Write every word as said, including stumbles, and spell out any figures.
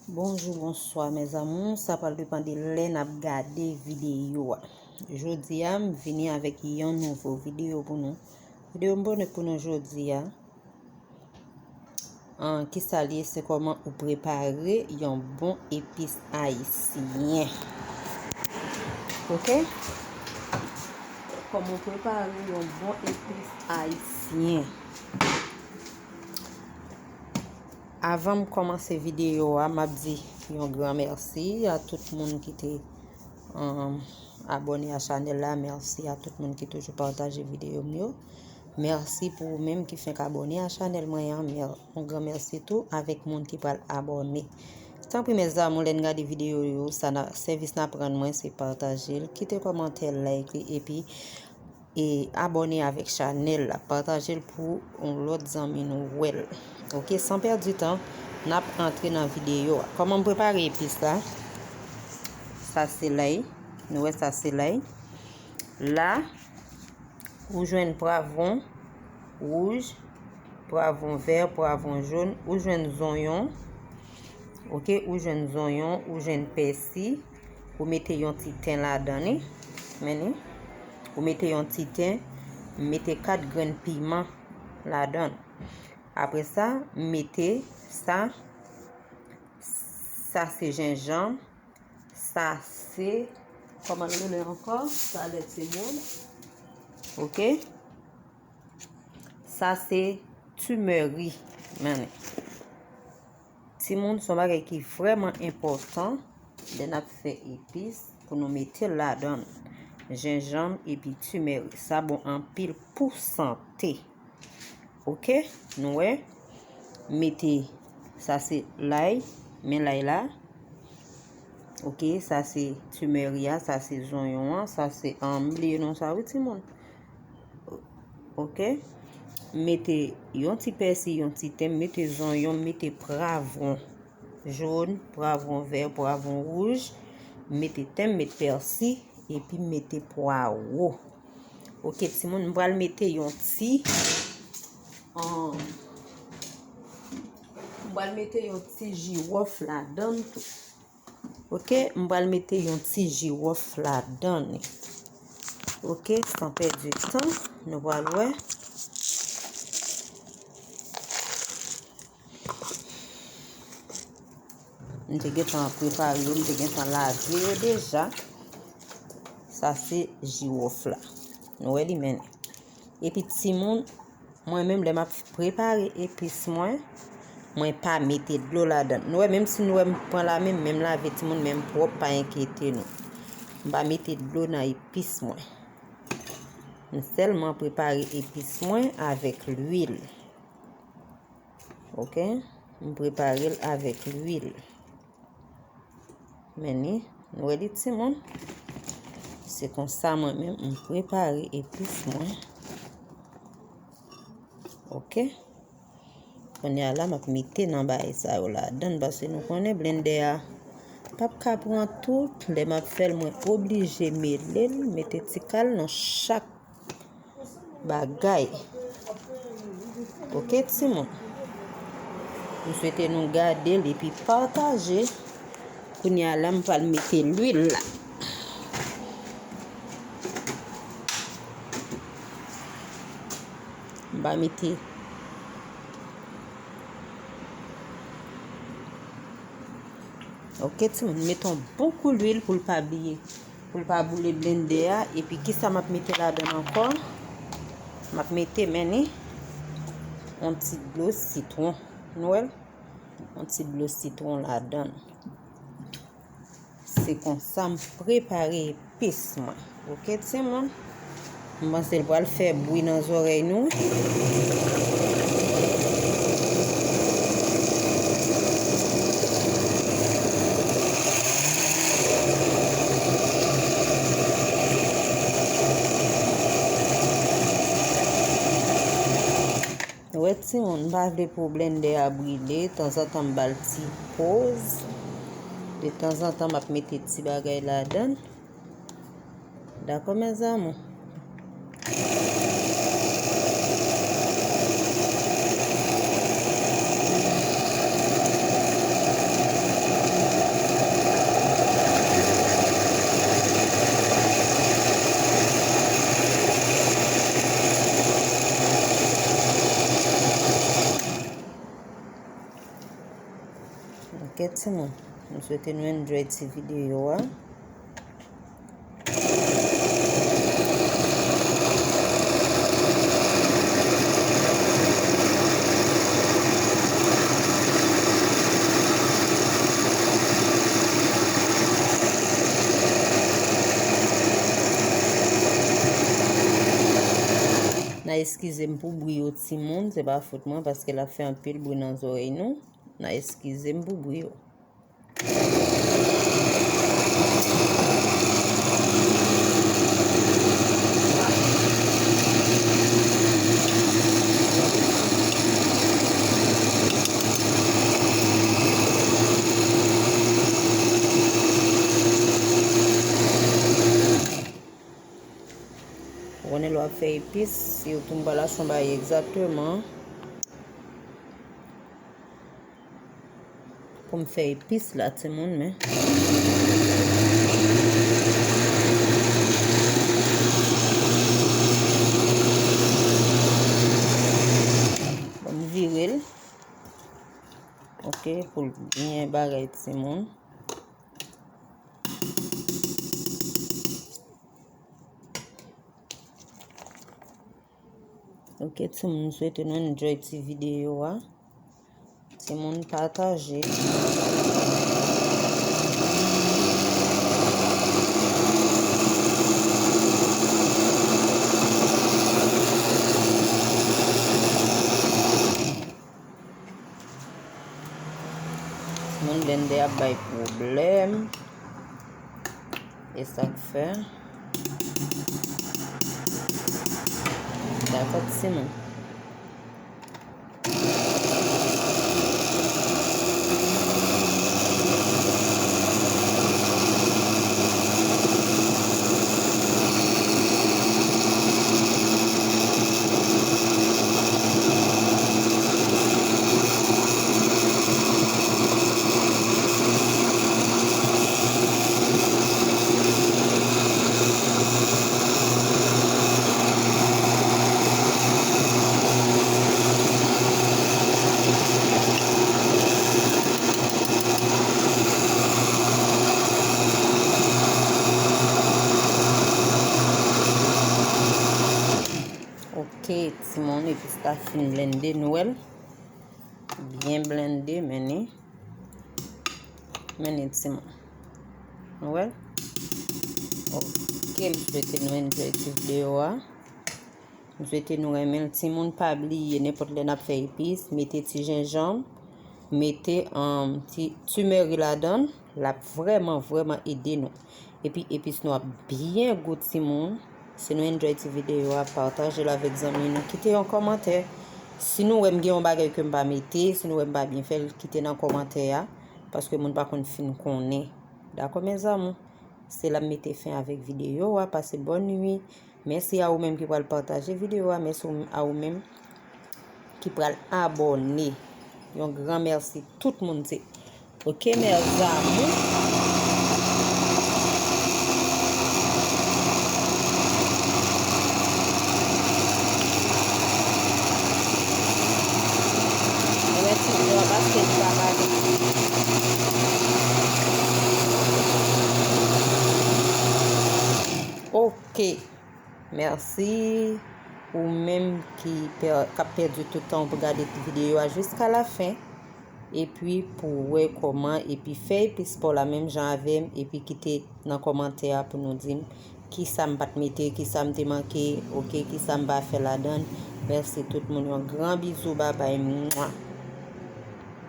Bonjou, bonswa, mes amours. Sa pral depann de lè n ap gade videyo a. Jodi a, m vini avèk yon nouvo videyo pou nou. Videyo m pote pou nou jodi a, an, kisa l ye, se kòman ou prepare yon bon epis ayisyen. Oke? Kòman ou prepare yon bon epis ayisyen. Avan m kòmanse videyo a, m ap di yon gran mèsi a tout moun ki te, um, abòne a chanèl la. Mèsi a tout moun ki toujou pataje videyo m yo. Mèsi pou ou menm ki fenk abòne a chanèl mwen an. Mè-, yon gran mèsi tou avèk moun ki pral abòne. Tanpri, mes amours, lè n gade videyo yo, sa n a, sèvis n ap rann mwen, se pataje l, kite kòmantè, like li, epi e abòne avèk chanèl la. Pataje l pou yon lòt zanmi nou wè l. Oke, san pèdi tan, n ap antre nan videyo a. Kòman m prepare epis la? Sa se lay. Nou wè sa se lay. La, ou jwenn pwavwon wouj, pwavwon vè, pwavwon jòn, ou jwenn zonyon. Oke, ou jwenn zonyon, ou jwenn pèsi. Ou mete yon ti ten ladan li. Men ni. Ou mete yon ti ten, m mete kat grenn piman ladan. Apre sa, m mete sa, sa se jenjanm, sa se, kòman l rele ankò? Sa lè timoun. Oke? Sa se timeri. Men ni. Timoun, se yon bagay ki vrèman enpòtan lè n ap fè epis pou nou mete l ladan l. Jenjanm epi timeri. Sa bon anpil pou sante. Oke, nou wè. Mete, sa se lay, men lay la. Oke, sa se timeri a, sa se zonyon an, sa se, an, m bliye non sa wi timoun. Oke. Mete yon ti pèsi, yon ti ten, mete zonyon, mete pwavwon jòn, pwavwon vè, pwavwon wouj, mete ten, mete pèsi, epi mete pwawo. Oke, timoun, m pral mete yon ti, um, m pral mete yon ti jiwòf ladan tou. Oke, m pral mete yon ti jiwòf ladan li. Oke, san pèdi tan, nou pral wè. M te gentan prepare yo, m te gentan lave yo deja. Sa se jiwòf la. Nou wè li men. Epi timoun, mwen menm lè m ap prepare epis mwen, mwen pa mete dlo ladan. Nou wè, menm si nou wè m pran lamen, men m lave timoun, men m pwòp, pa enkyete nou. M pa mete dlo nan epis mwen. M sèlman prepare epis mwen avèk lwil. Oke? M prepare l avèk lwil. Men ni, nou wè li timoun. Se konsa mwen menm, m prepare epis mwen. Oke? Kounye a la, m ap mete nan bagay sa yo ladan, paske nou konnen blendè a p ap ka pran tout. Lè m ap fè l, mwen oblije mele l, mete ti kal nan chak bagay. Oke, timoun? M swete nou gade l epi pataje. Kounye a la, m pral mete lwil la. M va mete. Oke, timoun, mete yon bon kou lwil pou l pa bliye, pou l pa boule blendè a. Epi, kisa m ap mete ladan l ankò? M ap mete, men ni, yon ti dlo sitwon. Nou wè l? Yon ti dlo sitwon ladan l. Se konsa m prepare epis mwen. Oke, timoun? M panse l pral fè bri nan zòrèy nou. Wè timoun, m pa vle pou blendè a brile, tanzantan m ba l ti poz. De tanzantan m ap mete ti bagay ladan l. Dakò, mes amours? Ok, timoun. M swete nou enjoy ti videyo a. N a eskize m pou bri yo, timoun. Se pa fòt mwen, paske l ap fè anpil bri nan zòrèy nou. N a eskize m pou bri yo. Ou konnen lè w ap fè epis, sitou m pral achte yon bagay egzakteman pou m fè epis la, timoun, men. Bon, m vire l. Ok, pou l byen bagay, timoun. Ok, timoun, m swete nou enjoy ti videyo a. Timoun, pataje. Timoun, blendè ap bay pwoblèm. E sa k fè. Dakò, timoun. Ok, timoun, epis la fin blende, nou wè l. Byen blende, men ni. Men ni, timoun. Nou wè l? Ok, m swete nou enjoy ti videyo a. M swete nou renmen l. Timoun, pa bliye, nenpòt lè n ap fè epis, mete ti jenjanm, mete, um, ti timeri ladan l. L ap vrèman, vrèman ede nou. Epi epis nou ap byen gou, timoun. Si nou enjoy ti videyo a, pataje l avèk zanmi nou. Kite yon kòmantè. Si nou wè m gen yon bagay ke m pa mete, si nou wè m pa byen fè l, kite nan kòmantè a. Paske moun pa konn fin konnen. Dakò, mes amours? Se la m mete fen avèk videyo a. Pase bòn nuit. Mèsi a ou menm ki pral pataje videyo a. Mèsi a ou menm ki pral abòne. Yon gran mèsi tout moun se. Ok, mes amours. Mwen ti dlo a paske l pa pale. Ok. Mèsi ou menm ki pè-, k ap pèdi tout tan w pou gade videyo a jiska lafen. Epi pou w wè kòman, epi fè epis pa w la menm jan avè m, epi kite nan kòmantè a pou nou di m kisa m pa t mete, kisa m te manke, ok, kisa m pa fè ladan l. Mèsi tout moun, yon gran bizou, babay, mwa.